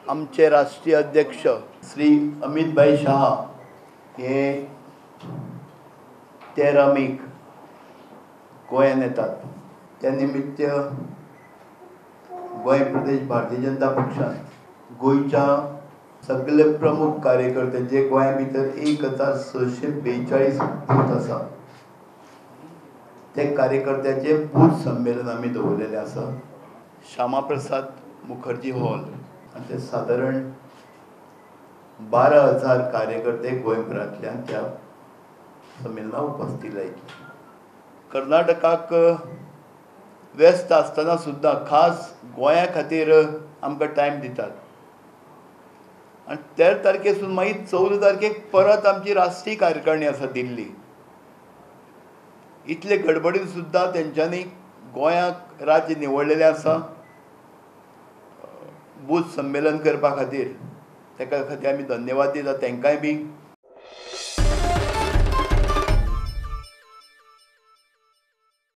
आमचे राष्ट्रीय अध्यक्ष श्री अमित भाई शाह हे 13 मेक गोंयांत येतात. त्या निमित्त गोंय प्रदेश भारतीय जनता पक्षान गोंयच्या सगळे प्रमुख कार्यकर्ते जे गोंया भितर 1642 बूथ आसा ते कार्यकर्त्याचे बूथ संमेलन आमी दवरलेलें आसा श्यामाप्रसाद मुखर्जी हॉल आनी ते सादारण 12,000 कार्यकर्ते गोंयभरांतल्यान त्या संमेलनाक उपस्थित जायतले. कर्नाटकाक व्यस्त आसतना सुद्दां खास गोंया खातीर आमकां टायम दितात आनी 13 तारखेसून मागीर 14 तारखेक परत आमची राष्ट्रीय कार्यकारिणी आसा दिल्ली. इतले गडबडीन सुद्दां तेंच्यांनी गोंयाक राज्य निवडलेलें आसा बूथ संमेलन करपा खातीर. तेका खातीर आमी धन्यवाद दिता तेंकांय बी.